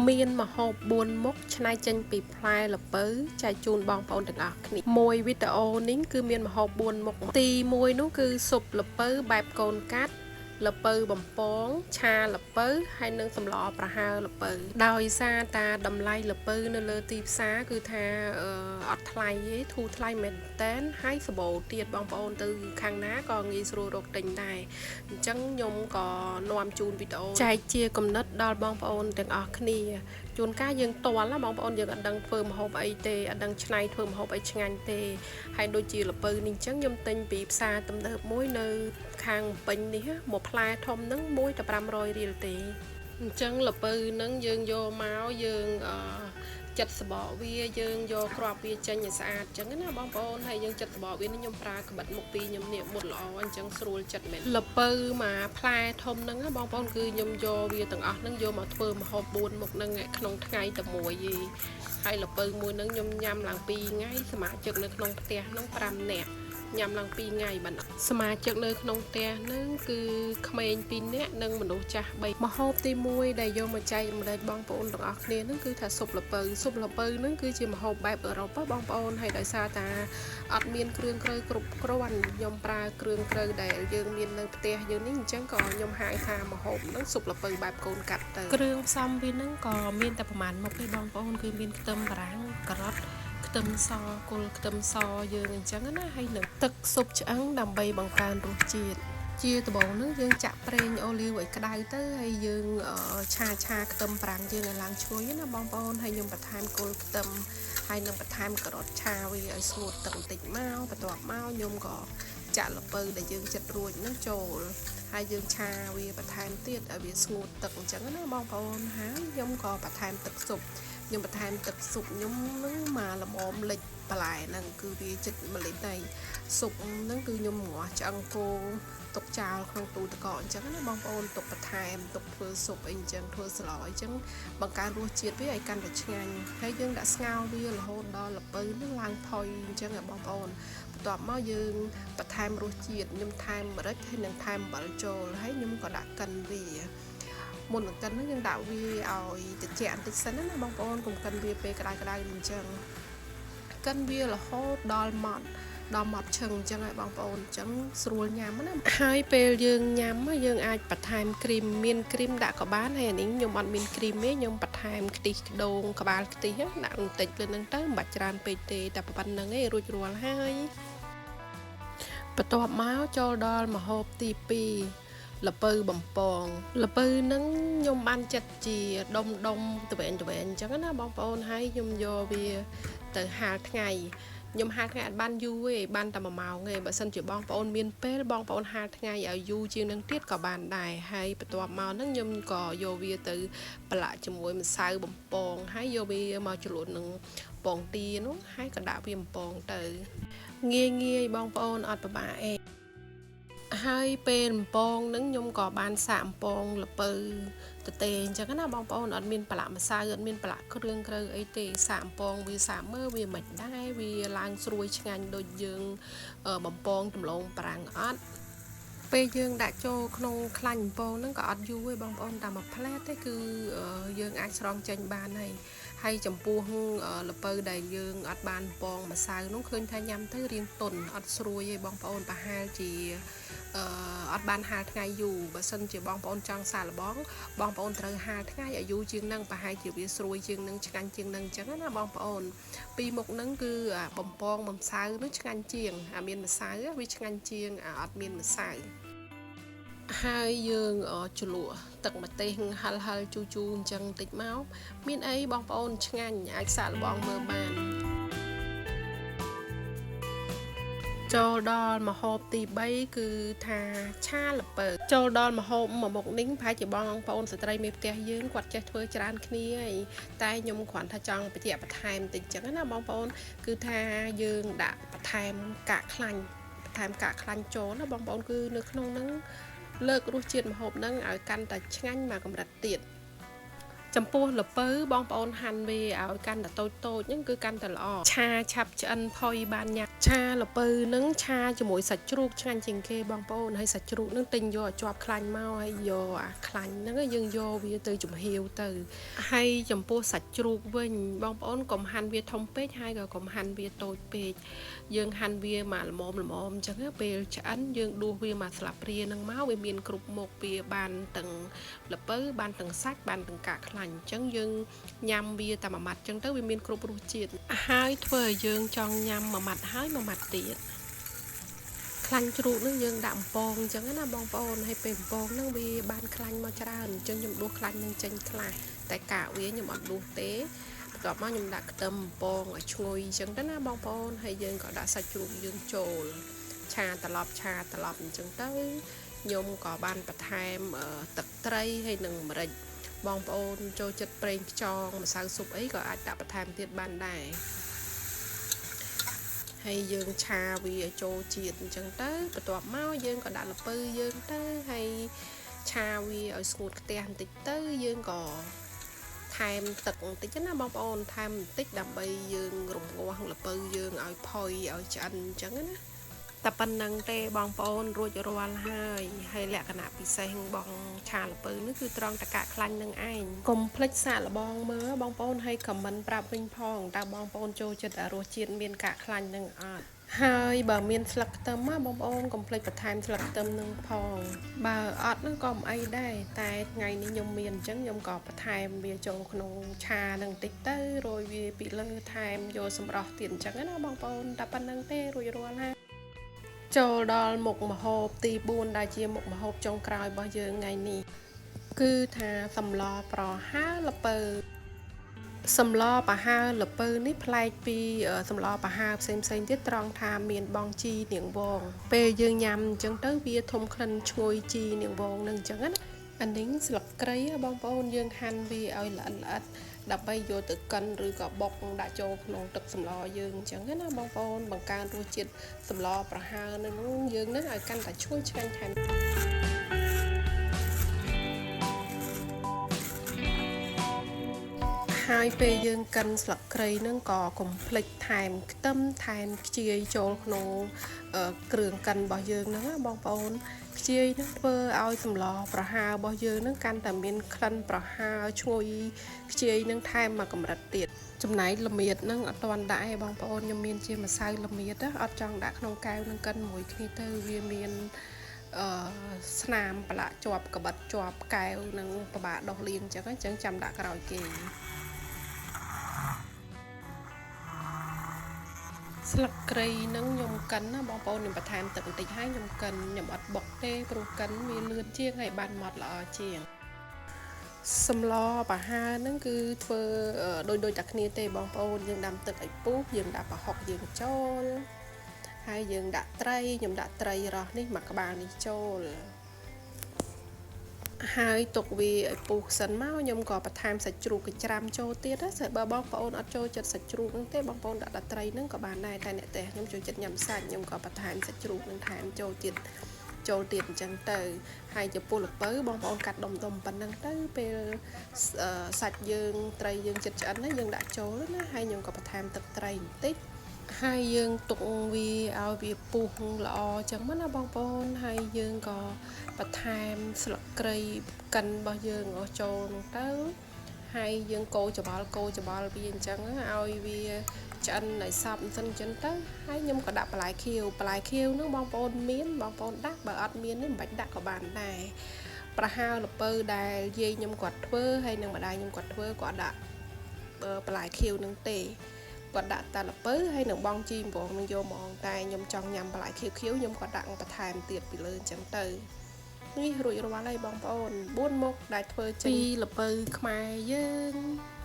មានម្ហូប4មុខច្នៃចេញពីផ្លែល្ពៅចែកជូនបងប្អូនទាំងអស់គ្នាមួយវីដេអូនេះគឺមានម្ហូប4មុខទី1នោះគឺស៊ុបល្ពៅបែបកូនកាត់ល្ពៅបំពងឆាល្ពៅហើយនិងសម្លប្រហើរល្ពៅដោយសារតាតម្លៃល្ពៅនៅលើទីផ្សារគឺថាអត់ថ្លៃទេធូរថ្លៃមែនតែនហើយសម្បូរទៀតបងប្អូនទៅខាងណាក៏ងាយស្រួលរកទិញដែរអញ្ចឹងខ្ញុំក៏នាំជូនវីដេអូចែកជាគំនិតដល់បងប្អូនទាំងអស់គ្នាជួនកាលយើងតល់ណាបងប្អូនយើងអត់ដឹងធ្វើម្ហូបអីទេអត់ដឹងច្នៃធ្វើម្ហូបអីឆ្ងាញ់ទេហើយដូចជាល្ពៅនេះអញ្ចឹងខ្ញុំទិញពីផ្សារទំនើបមួយនៅខាងពេញនេះមួយផ្លែធំហ្នឹងមួយតែ500រៀលទេអញ្ចឹងល្ពៅហ្នឹងយើងយកមកយើងអឺចិត្តសបកវាយើងយកគ្រាប់វាចេញឲ្យស្អាតអញ្ចឹងណាបងប្អូនហើយយើងចិត្តសបកវានេះខ្ញុំប្រើក្បិតមុខពីរខ្ញុំនេះមុតល្អអញ្ចឹងស្រួលចិត្តមែនល្ពៅមួយផ្លែធំហ្នឹងណាបងប្អូនគឺខ្ញុំយកវាទាំងអស់ហ្នឹងយកមកធ្វើម្ហូប4មុខហ្នឹងក្នុងថ្ងៃតែមួយឯងហើយល្ពៅមួយហ្នឹងខ្ញុំញ៉ាំឡើង2ថ្ងៃសមាជិកនៅក្នុងផ្ទះហ្នឹង5នាក់ញ៉ាំឡើង2ថ្ងៃបានសមាជិកនៅក្នុងផ្ទះហ្នឹងគឺក្មេង2នាក់និងមនុស្សចាស់3ម្ហូបទី1ដែលយកមកចែករំលែកបងប្អូនទាំងអស់គ្នាហ្នឹងគឺថាស៊ុបល្ពៅស៊ុបល្ពៅហ្នឹងគឺជាម្ហូបបែបអឺរ៉ុបបងប្អូនហើយដោយសារតាអត់មានគ្រឿងក្រៅគ្រប់គ្រាន់ខ្ញុំប្រើគ្រឿងក្រៅដែលយើងមាននៅផ្ទះយើងនេះអញ្ចឹងក៏ខ្ញុំហៅថាម្ហូបហ្នឹងស៊ុបល្ពៅបែបកូនកាត់ទៅគ្រឿងផ្សំវាហ្នឹងក៏មានតែប្រហែលមុខទេបងប្អូនគឺមានខ្ទឹមបារាំងការ៉ុតខ្ទឹមសគល់ខ្ទឹមសយើងអញ្ចឹងណាហើយនឹងទឹកស៊ុបឆ្អឹងដើម្បីបង្កើនរសជាតិជាដំបូងហ្នឹងយើងចាក់ប្រេងអូលីវឲ្យក្តៅទៅហើយយើងឆាឆាខ្ទឹមប្រាំងយើងឲ្យឡើងឈ្ងុយណាបងប្អូនហើយខ្ញុំបន្ថែមគល់ខ្ទឹមហើយនឹងបន្ថែមការ៉ុតឆាវាឲ្យស្ងួតទឹកបន្តិចមកបន្ទាប់មកខ្ញុំក៏ចាក់ល្ពៅដែលយើងចិតរួចហ្នឹងចូលហើយយើងឆាវាបន្ថែមទៀតឲ្យវាស្ងួតទឹកអញ្ចឹងណាបងប្អូនហើយខ្ញុំក៏បន្ថែមទឹកស៊ុបខ្ញុំបន្ថែមទឹកស៊ុបខ្ញុំនឹងមកល្មមលិចបន្លែហ្នឹងគឺវាចិត្ត1លីត្រហើយស៊ុបហ្នឹងគឺខ្ញុំងាស់ឆ្អឹងគោទុកចោលក្នុងទូទឹកកកអញ្ចឹងណាបងប្អូនទុកបន្ថែមទុកធ្វើស៊ុបអីអញ្ចឹងធ្វើស្លអញ្ចឹងបង្កើនរសជាតិវាឲ្យកាន់តែឆ្ងាញ់ហើយយើងដាក់ស្ងោរវារហូតដល់ល្ពៅហ្នឹងឡើងផុយអញ្ចឹងបងប្អូនបន្ទាប់មកយើងបន្ថែមរសជាតិខ្ញុំថែមម្រេចហើយនឹងថែមអំបិលចូលហើយខ្ញុំក៏ដាក់កិនវាមុននឹងកិនហ្នឹងយើងដាក់វាឲ្យត្រជាក់បន្តិចសិនណាបងប្អូនកុំកិនវាពេលក្តៅក្តៅអញ្ចឹងកិនវារហូតដល់ម៉ត់ដល់ម៉ត់ឈឹងអញ្ចឹងឲ្យបងប្អូនអញ្ចឹងស្រួលញ៉ាំណាហើយពេលយើងញ៉ាំយើងអាចបន្ថែមគ្រីមមានគ្រីមដាក់ក៏បានហើយអានេះខ្ញុំអត់មានគ្រីមទេខ្ញុំបន្ថែមខ្ទិះដូងក្បាលខ្ទិះដាក់បន្តិចលើហ្នឹងទៅមិនបាច់ច្រើនពេកទេតែប៉ុណ្្នឹងឯងរួចរាល់ហើយបន្ទាប់មកចូលដល់ម្ហូបទី2ល្ពៅបំពងល្ពៅនឹងខ្ញុំបានចិត្តជាដុំដុំតវែងតវែងអញ្ចឹងណាបងប្អូនហើយខ្ញុំយកវាទៅហាលថ្ងៃខ្ញុំហាលថ្ងៃអត់បានយូរទេបានតែ1ម៉ោងទេបើសិនជាបងប្អូនមានពេលបងប្អូនហាលថ្ងៃឲ្យយូរជាងនឹងទៀតក៏បានដែរហើយបន្ទាប់មកហ្នឹងខ្ញុំក៏យកវាទៅប្រឡាក់ជាមួយម្សៅបំពងហើយយកវាមកជ្រលក់នឹងពងទានោះហើយក៏ដាក់វាបំពងទៅងាយងាយបងប្អូនអត់ពិបាកអីហើយពេលអំពងហ្នឹងខ្ញុំក៏បានសាកអំពងល្ពៅទទេអញ្ចឹងណាបងប្អូនអត់មានប្រឡាក់ម្សៅអត់មានប្រឡាក់គ្រឿងក្រៅអីទេសាកអំពងវាសាកមើលវាមិនដែរវាឡើងស្រួយឆ្ងាញ់ដូចយើងបំពងដំឡូងបារាំងអត់ពេលយើងដាក់ចូលក្នុងខ្លាញ់បំពងហ្នឹងក៏អត់យូរទេបងប្អូនតែមួយផ្លែទេគឺយើងអាចស្រង់ចេញបានហើយហើយចំពោះល្ពៅដែលយើងអត់បានបំពងម្សៅនោះឃើញថាញ៉ាំទៅរៀងទន់អត់ស្រួយទេបងប្អូនប្រហែលជាអត់បានហាលថ្ងៃយូរបើសិនជាបងប្អូនចង់សាកល្បងបងប្អូនត្រូវហាលថ្ងៃឲ្យយូរជាងនឹងប្រហែលជាវាស្រួយជាងនឹងឆ្ងាញ់ជាងនឹងអញ្ចឹងណាបងប្អូនពីរមុខហ្នឹងគឺបំពងម្សៅនោះឆ្ងាញ់ជាងអាមានម្សៅវាឆ្ងាញ់ជាងអាអត់មានម្សៅហើយយើងជ្រលក់ទឹកម្ទេសហិលហិលជូរជូរអញ្ចឹងបន្តិចមកមានអីបងប្អូនឆ្ងាញ់អាចសាកល្បងមើលបានចូលដល់ម្ហូបទី3គឺថាឆាល្ពៅចូលដល់ម្ហូបមួយមុខនេះប្រហែលជាបងប្អូនស្ត្រីមេផ្ទះយើងគាត់ចេះធ្វើច្រើនគ្នាហើយតែខ្ញុំគ្រាន់ថាចង់បញ្ជាក់បន្ថែមតិចចឹងណាបងប្អូនគឺថាយើងដាក់បន្ថែមកាកខ្លាញ់បន្ថែមកាកខ្លាញ់ចូលណាបងប្អូនគឺនៅក្នុងហ្នឹងលើករសជាតិម្ហូបហ្នឹងឲ្យកាន់តែឆ្ងាញ់មកកម្រិតទៀត ចំពោះល្ពៅបងប្អូនហាន់វាឲ្យកាន់តែតូចតូចហ្នឹងគឺកាន់តែល្អឆាឆាប់ឆ្អិនផុយបានញ៉ាំឆាល្ពៅហ្នឹងឆាជាមួយសាច់ជ្រូកឆ្ងាញ់ជាងគេបងប្អូនហើយសាច់ជ្រូកហ្នឹងទិញយកឲ្យជាប់ខ្លាញ់មកហើយយកអាខ្លាញ់ហ្នឹងយើងយកវាទៅចំហៀវទៅហើយចំពោះសាច់ជ្រូកវិញបងប្អូនកុំហាន់វាធំពេកហើយក៏កុំហាន់វាតូចពេកយើងហាន់វាមកល្មមល្មមអញ្ចឹងពេលឆ្អិនយើងដួសវាមកស្លាបព្រាហ្នឹងមកវាមានគ្រប់មុខវាបានទាំងល្ពៅបានទាំងសាច់បានទាំងកាកខ្លាញ់អញ្ចឹងយើងញ៉ាំវាតែមួយម៉ាត់អញ្ចឹងទៅវាមានគ្រប់រសជាតិហើយធ្វើឲ្យយើងចង់ញ៉ាំមួយម៉ាត់ហើយមួយម៉ាត់ទៀតខ្លាញ់ជ្រូកនឹងយើងដាក់អំពងអញ្ចឹងណាបងប្អូនហើយពេលអំពងនឹងវាបានខ្លាញ់មកច្រើនអញ្ចឹងខ្ញុំដួសខ្លាញ់នឹងចេញខ្លះតែកាកវាខ្ញុំអត់ដួសទេបន្ទាប់មកខ្ញុំដាក់ខ្ទឹមអំពងឲ្យឈ្ងុយអញ្ចឹងទៅណាបងប្អូនហើយយើងក៏ដាក់សាច់ជ្រូកយើងចូលឆាត្រឡប់ឆាត្រឡប់អញ្ចឹងទៅខ្ញុំក៏បានបន្ថែមទឹកត្រីហើយនិងម្រេចបងប្អូនចូលចិត្តប្រេងខ្យងម្សៅស៊ុបអីក៏អាចដាក់បន្ថែមទៀតបានដែរហើយយើងឆាវាឲ្យចូលជាតិអញ្ចឹងទៅបន្ទាប់មកយើងក៏ដាក់ល្ពៅយើងទៅហើយឆាវាឲ្យស្ងួតខ្ទះបន្តិចទៅយើងក៏ថែមទឹកបន្តិចណាបងប្អូនថែមបន្តិចដើម្បីយើងរំងាស់ល្ពៅយើងឲ្យផុយឲ្យឆ្អិនអញ្ចឹងណាតែប៉ុណ្្នឹងទេបងប្អូនរួចរាល់ហើយហើយលក្ខណៈពិសេសបងឆាល្ពៅនេះគឺត្រង់តកាក់ខ្លាញ់នឹងឯងកុំភ្លេចសាកល្បងមើលបងប្អូនហើយខមមិនប្រាប់វិញផងតើបងប្អូនចូលចិត្តរសជាតិមានកាក់ខ្លាញ់នឹងអត់ហើយបើមានស្លឹកខ្ទឹមណាបងប្អូនកុំភ្លេចបន្ថែមស្លឹកខ្ទឹមនឹងផងបើអត់នឹងក៏មិនអីដែរតែថ្ងៃនេះខ្ញុំមានអញ្ចឹងខ្ញុំក៏បន្ថែមវាចូលក្នុងឆានឹងបន្តិចទៅរោយវាពីលើថែមយកសម្រស់ទៀតអញ្ចឹងណាបងប្អូនតែប៉ុណ្្នឹងទេរួចរាល់ហើយចូលដល់មុខម្ហូបទី4ដែលជាមុខម្ហូបចុងក្រោយរបស់យើងថ្ងៃនេះគឺថាសម្លប្រហើរល្ពៅសម្លប្រហើរល្ពៅនេះប្លែកពីសម្លប្រហើរផ្សេងផ្សេងទៀតត្រង់ថាមានបងជីនាងវងពេលយើងញ៉ាំអញ្ចឹងទៅវាធំក្លិនឈ្ងុយជីនាងវងនឹងអញ្ចឹងណាអានេះស្លឹកគ្រៃបងប្អូនយើងហាន់វាឲ្យល្អិតល្អិតដើម្បីយកទៅកិនឬក៏បុកដាក់ចូលក្នុងទឹកសម្លយើងអញ្ចឹងណាបងប្អូនបង្កើនរសជាតិសម្លប្រហើរនឹងយើងនឹងឲ្យកាន់តែឈ្ងុយឆ្ងាញ់ថែមហើយពេលយើងកិនស្លឹកគ្រៃនឹងក៏កុំភ្លេចថែមខ្ទឹមថែមខ្ជាយចូលក្នុងគ្រឿងកិនរបស់យើងហ្នឹងណាបងប្អូនខ្ជាយហ្នឹងធ្វើឲ្យសម្លប្រហើររបស់យើងហ្នឹងកាន់តែមានក្លិនប្រហើរឈ្ងុយខ្ជាយហ្នឹងថែមមកកម្រិតទៀតចំណែកល្មៀតហ្នឹងអត់ទាន់ដាក់ឯងបងប្អូនខ្ញុំមានជាម្សៅល្មៀតអត់ចង់ដាក់ក្នុងកែវនឹងកិនមួយគ្នាទៅវាមានអឺស្នាមប្រឡាក់ជាប់ក្បិតជាប់កែវនឹងពិបាកដោះលាងអញ្ចឹងចាំដាក់ក្រោយគេស្លឹកគ្រៃនឹងខ្ញុំកិនណាបងប្អូនខ្ញុំបន្ថែមទឹកបន្តិចហើយខ្ញុំកិនខ្ញុំអត់បុកទេព្រោះកិនវាលឿនជាងហើយបានម៉ត់ល្អជាងសម្លប្រហើរហ្នឹងគឺធ្វើដូចតែគ្នាទេបងប្អូនយើងដាំទឹកឲ្យពុះយើងដាក់ប្រហុកយើងចូលហើយយើងដាក់ត្រីខ្ញុំដាក់ត្រីរ៉ស់នេះមួយក្បាលនេះចូលហើយទុកវាឲ្យពុះសិនមកខ្ញុំក៏បន្ថែមសាច់ជ្រូកកញ្ច្រាំចូលទៀតណាបើបងប្អូនអត់ចូលចិត្តសាច់ជ្រូកហ្នឹងទេបងប្អូនដាក់តែត្រីហ្នឹងក៏បានដែរតែអ្នកផ្ទះខ្ញុំចូលចិត្តញ៉ាំសាច់ខ្ញុំក៏បន្ថែមសាច់ជ្រូកហ្នឹងថែមចូលទៀតអញ្ចឹងទៅហើយចំពោះល្ពៅបងប្អូនកាត់ដុំៗប៉ុណ្ណឹងទៅពេលសាច់យើងត្រីយើងចិត្តឆ្អិនណាយើងដាក់ចូលណាហើយខ្ញុំក៏បន្ថែមទឹកត្រីបន្តិចហើយយើងទុកវាឲ្យវាពុះល្អអញ្ចឹងណាបងប្អូនហើយយើងក៏បន្ថែមស្លឹកគ្រៃកិនរបស់យើងអស់ចូលនោះទៅហើយយើងកូរច្បល់វាអញ្ចឹងឲ្យវាឆ្អិនឲ្យសព្វសិនអញ្ចឹងទៅហើយខ្ញុំក៏ដាក់បន្លែខៀវបន្លែខៀវនោះបងប្អូនមានបងប្អូនដាក់បើអត់មានទេមិនបាច់ដាក់ក៏បានដែរប្រហើរល្ពៅដែលយាយខ្ញុំគាត់ធ្វើហើយនឹងម្ដាយខ្ញុំគាត់ធ្វើគាត់ដាក់បន្លែខៀវនឹងទេគាត់ដាក់តែល្ពៅហើយនឹងបងជីម្បងនឹងយកហ្មងតែខ្ញុំចង់ញ៉ាំបន្លែខៀវខ្ញុំក៏ដាក់បន្ថែមទៀតពីលើអញ្ចឹងទៅនេះរួចរាល់ហើយបងប្អូន4មុខដែលធ្វើចេញពីល្ពៅខ្មែរយើង។